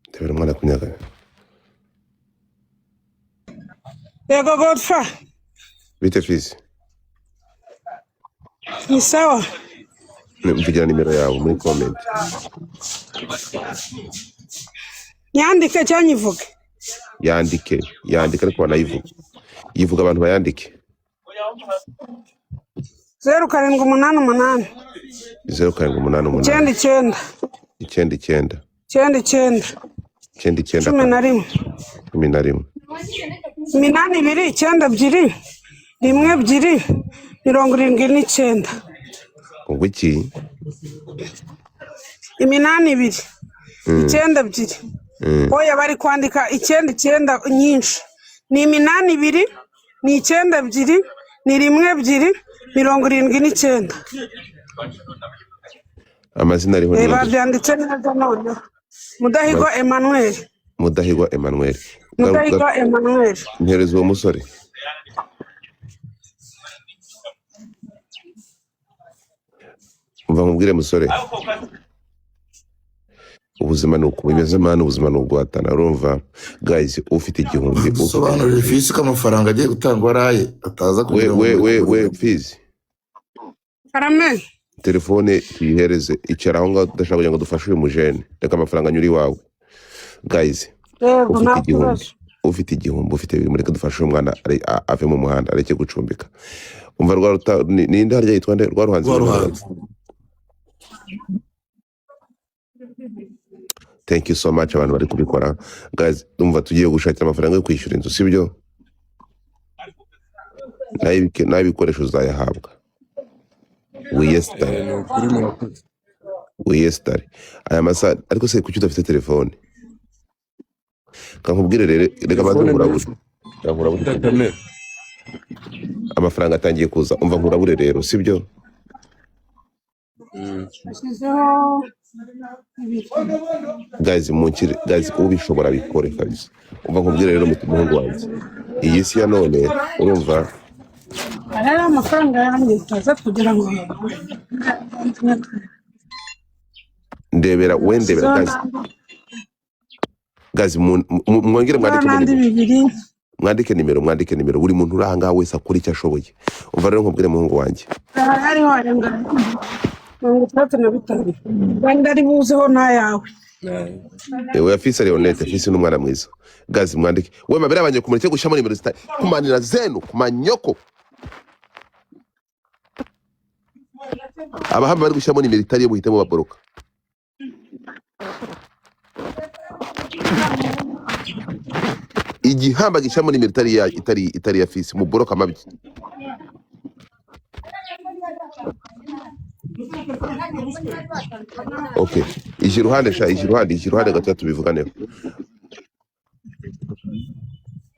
Ndebera umwana ku myaka. Yego Godfa, Bite fisi? Ni sawa. Mvugira nimero yawe muri comment. Nyandike cyangwa nyivuge? Yandike, yandike ariko banayivuga. Yivuga abantu bayandike. 0788. 0788. 99. 99. 99. 99. Cumi na Kane. rimwe. 11. 82 92 12 79. Ubwo iki? 82 92. Oya, bari kwandika 99 nyinshi. Ni 82, ni 92, ni 1 2 79. Amazina ariho Eh, ni nde? Babyanditse neza noneho. Mudahigwa Emmanuel. Mudahigwa Emmanuel. Mudahigwa Emmanuel. Mpereza uwo musore. Umva nkubwire musore. Ubuzima ni uku bimeze man, ubuzima ni uguhatana, urumva? Guys, ufite 1000, ufite Dusobanurire fisi ko amafaranga agiye gutangwa ari aye ataza we kugira ngo we muri we we kumurika. Fizi. Karame. Telefone tuyihereze, icara aho ngaho, tudashaka kugira ngo dufashe uyu mujene, reka amafaranga anyure iwawe. Guys, Yego, ufite nta 1000, kibazo. ufite 1000, ufite 2, mureke dufashe uyu mwana ave mu muhanda areke gucumbika. Umva rwa ruta ninde harya yitwa nde? Rwa ruhanzi Rwa rwa ruhanzi. Thank you so much abantu bari kubikora. Guys, umva, tugiye gushakira amafaranga yo kwishyura inzu, sibyo? N'ibikoresho uzayahabwa. Wiyesitare. Ni ukuri murakoze. Wiyesitare aya masaha. Ariko se kuki udafite telefone? Kankubwire rero, reka banze Telefone nkurabure. ndayifite. Reka nkurabure. Ndakamera. Amafaranga atangiye kuza. Umva nkurabure rero, sibyo? Ashyizeho 2. Guys, munkire guys, ubishobora bikore kabisa. Umva nkubwire rero muhungu wanjye, iyi si ya none, urumva? Aya ari amafaranga yanjye utaza kugira ngo Ndebera we, ndebera. ashyizeho Guys, n'andi. Guys, mwongere Ashyizeho mwandike n'andi nimero. 2. Mwandike nimero, mwandike nimero, buri muntu uri ahangaha wese akora icyo ashoboye. Umva rero nkubwire muhungu wanjye. Hariho arenga 65 kandi ari buzeho n'ayawe. Ewe Fisi Leonete, Fisi ni umwana mwiza. Guys, mwandike. We mabere abanye kumureke gushyamo nimero zitari kumanira zenu kumanyoko. Abahamba bari gushyiramo nimero itari yo muhitemo baboroka. Igihamba gishyiramo nimero itari ya itari ya Fisi, muboroka amabyi. Okay, ijya iruhande sha, ijya iruhande, ijya iruhande gato tubivuganeho.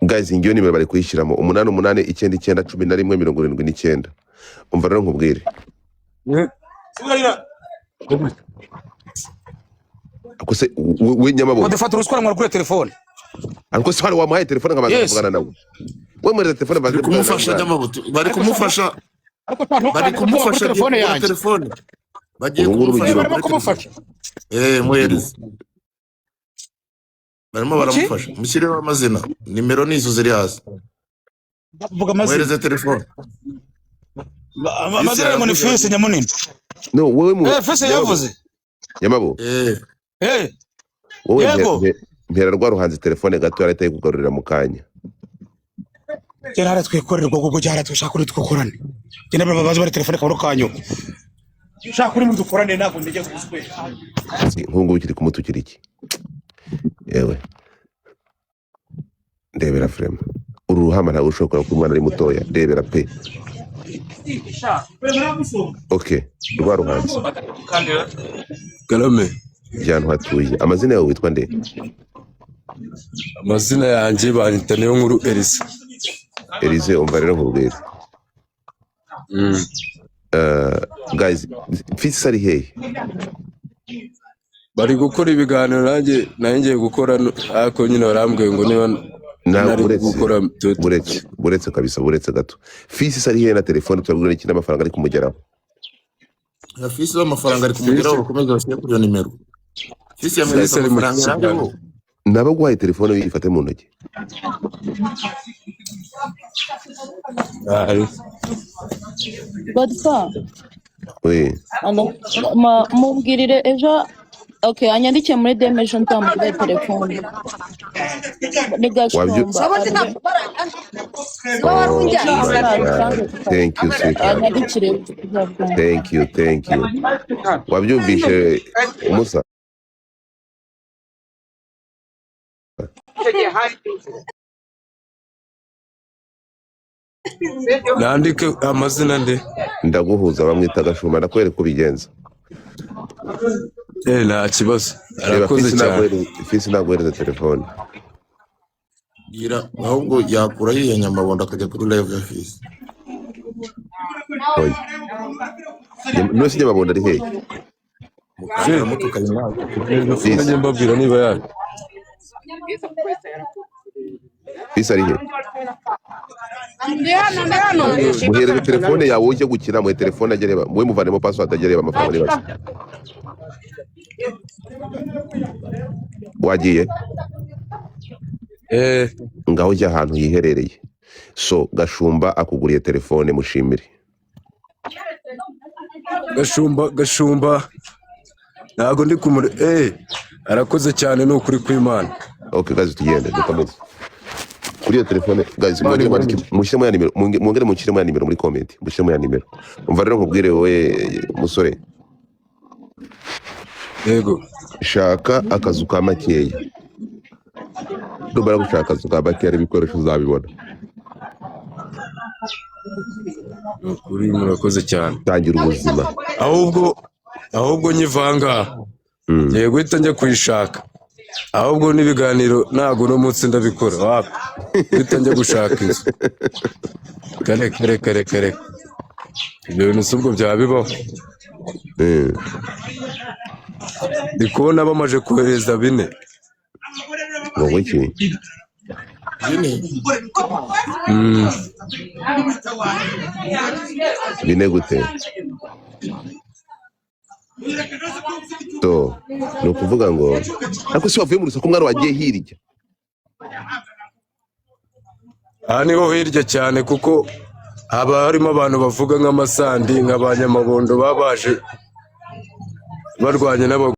Guys, ngiyo nimero bari kuyishyiramo 88 99 11 79. Umva rero nkubwire. Ako se we nyamaboko. Dufata uruswa mwari kuri telefone. Ariko se hari wamuhaye telefone nkabanza Yes. kuvugana nawe? We mwereza telefone Bari mbanze kuvugana kumufasha n'umwana. Nyamabuto, bari Ariko kumufasha. ariko nta Bari ntukande kuri kumufasha agiye telefone kugura yanjye. telefone. Bagiye Uru nguru kumufasha urubyiruko. Barimo kuri telefone. kumufasha. Muhereze. Barimo Kuki? baramufasha. Mushyireho amazina. Nimero ni izo ziri hasi. Vuga amazina. Muhereze telefone. Fisi Amazina yangu ni yaravuze. Fisi Nyamunini. No, wowe mu Eh, Fisi Nyamabo. yavuze. Nyamabo. Eh, Eh, Wowe yego. mpera rwa ruhanzi telefone gato yarahita yikugarurira mu kanya. Genda hariya twikorerwa ubwo hariya dushaka uri twikorane. Genda babaze bari telefone kaburo kanyu. Ushaka uri muri dukorane ntabwo ndege guswera. Nk'ubu ngubu kiri kumutukira iki? Yewe. Ndebera frema. Uru ruhama ntabwo ushobora kuba umwana ari mutoya. Ndebera pe. Okay, rwa ruhanzi. Karame. Jyana hatuye. Amazina yawe witwa nde? Amazina yanjye banyita niyo nkuru Elisa. Elize, umva rero nkubwire. Guys, Fisi ari hehe? Bari gukora ibiganiro nanjye nari ngiye gukora ariko nyine barambwiye ngo niba Nawe nari uretse gukora buretse buretse kabisa, buretse gato. Fisi ari hehe na telefone turabwira iki n'amafaranga ari kumugeraho? Fisi w'amafaranga ari kumugeraho, bakomeze bashyire kuri iyo nimero. Fisi yamweretse Fisi ari mu amafaranga kiganiro. yariho. Nabaguhaye telefone uyifate mu ntoki. Ari. Godfa, We. alo, mubwirire ejo, okay, anyandikiye muri DM ejo nzamugure telefone. Ni Wabyo. Gashumba, arbe. Oh Ejo my nzabitange God. Thank you, sweetheart. anyandikire tuzabyumva. Thank you, thank you. Wabyumvishe Musa? Nandike amazina nde? Ndaguhuza, bamwita Gashumba, ndakwereka uko ubigenza. Nta kibazo. Reba Arakoze Fisi cyane. naguhereza, Fisi naguhereza telefone. Bwira ahubwo yakuraho iyo nyamabondo akajya kuri live ya Fisi. Oya. None se Nyamabondo ari hehe? Mukandara mutukanye nawe. Fisi Fisi. mbabwira niba yaje. Fisi ari hehe? Ndi hano, ndi hano. Muhereze telefone yawe ujye gukina, muhe telefone ajye areba, muhe muvanemo password ajye areba amafaranga niba azi. Wagiye? Ngaho ujya ahantu hiherereye. So Gashumba akuguriye telefone, mushimire. Gashumba, Gashumba. Ntago ndi kumure. Arakoze cyane ni ukuri kw'Imana. Okay guys, tugende dukomeze. Kuri iyo telefone guys, mwongere mwandike, mushyiremo ya nimero, mwongere mushyiremo ya nimero muri comment, mushyiremo ya nimero. Umva rero nkubwire wowe musore, Yego. shaka akazu ka makeya. Numara gushaka akazu ka makeya n'ibikoresho uzabibona. Ni ukuri murakoze cyane. Tangira ubuzima. Ahubwo nyivanga. Ngiye guhita njya kuyishaka. Ahubwo n'ibiganiro ntago uno munsi ndabikora. Wapi? Guhita njya gushaka inzu. Kare kare kare kare. Ibyo bintu si ubwo byaba bibaho. Ndi kubona bamaze kohereza 4. Ngo iki? 4? 4 gute? To, ni ukuvuga ngo ariko si wavuye mu rusaku mwana wagiye hirya. Aha niho hirya cyane kuko haba harimo abantu bavuga nk'amasandi nk'abanyamabondo babaje barwanye n'abagore.